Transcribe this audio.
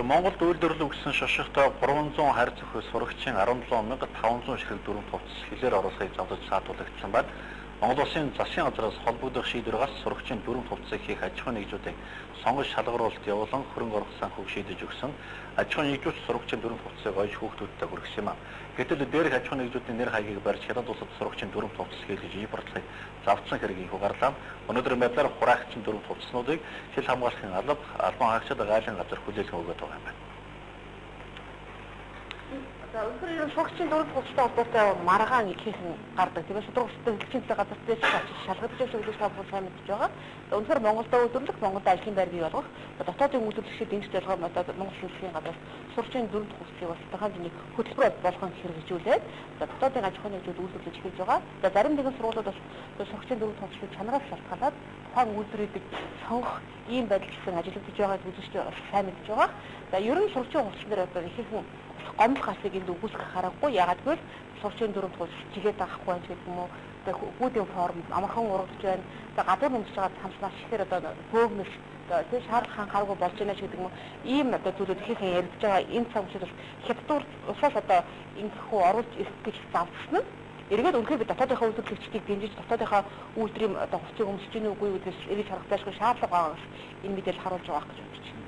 Монголд үйлдвэрлэл өгсөн шошготой 300 хайрцаг сурагчийн 17,500 ширхэг дүрэмт хувцас хилээр оруулахыг зовлож саатуулагдсан байна. Монгол Улсын засгийн газраас холбогдох шийдвэр гарч сурагчийн дүрэмт хувцсыг хийх аж ахуйн нэгжүүдийг сонгож шалгаруулалт явуулан хөрөнгө оруулах санхүүг шийдэж өгсөн. Аж ахуйн нэгжүүч сурагчийн дүрэмт хувцсыг ойж хүүхдүүдтэй хүргэсэн юм. Гэтэл дээрх аж ахуйн нэгжүүдийн нэр хаягийг барьж хятад улсад сурагчийн дүрэмт хувцас хийлгэж импортлохыг завдсан хэрэг инхүү гарлаа. Өнөөдрийн байдлаар хураагдсан дүрэмт хувцснуудыг хил хамгаалахын алба, албан хаагчид гайлын газар хүлээлгэн өгöd байгаа юм байна. За өнөөдөр ер нь сурагчийн дүрэмт хувцастай холбоотой маргаан ихэнх гардаг. Тийм ээ, шударга хувцастай хэлцээний төлөө газар дээр очиж шалгагдаж байсан гэдгийг та бүхэн сайн мэдж байгаа. За өнөөдөр Монголд үйлдвэрлэх, Монголд ажлын байр бий болгох, дотоодын үйлдвэрлэгчид дэмжих зорилгоор одоо Монгол засгийн газраас сурагчийн дүрэмт хувцсыг бас тодорхой хэмжээний хөтөлбөр болгон хэрэгжүүлээд, за дотоодын аж ахуйн нэгжүүд үйлдвэрлэж эхэлж байгаа. За зарим нэгэн сургуулиуд бас сурагчийн дүрэмт хувцсыг чанараас шалтгаалаад тухайн үйлдвэрүүдийг сонгох ийм байдал гэсэн ажиллагдаж байгааг үзэгчид бас сайн мэдж байгаа. За ер нь сурагчийн хувцсан дээр одоо ихэнх гомдол гарсыг энд үгүйсгэх харахгүй. Яагаад гэвэл сурагчийн дүрэмт хувцас чигээд авахгүй байх гэдэг юм уу? Тэгээ хүүдийн форм амархан урагдж байна. За гадуур нэмж байгаа цамц маш ихээр одоо бөөгнөс тэгээ шаардлага ханхааргүй болж байна ч гэдэг юм уу? Ийм одоо зүйлүүд ихэнх яригдж байгаа. Энэ цаг мөчид бас хятад улсаас одоо ингэхүү оруулж ирэх гэж завдсан нь эргээд үнэхээр бид дотоодынхаа үйлдвэрлэгчдийг дэмжиж дотоодынхаа үйлдвэрийн одоо хувцсыг өмсөж гинэ үгүй гэдгээс эргэж харах зайлшгүй шаардлага байгаа гэж энэ мэдээлэл харуулж байгаа гэж бодож байна.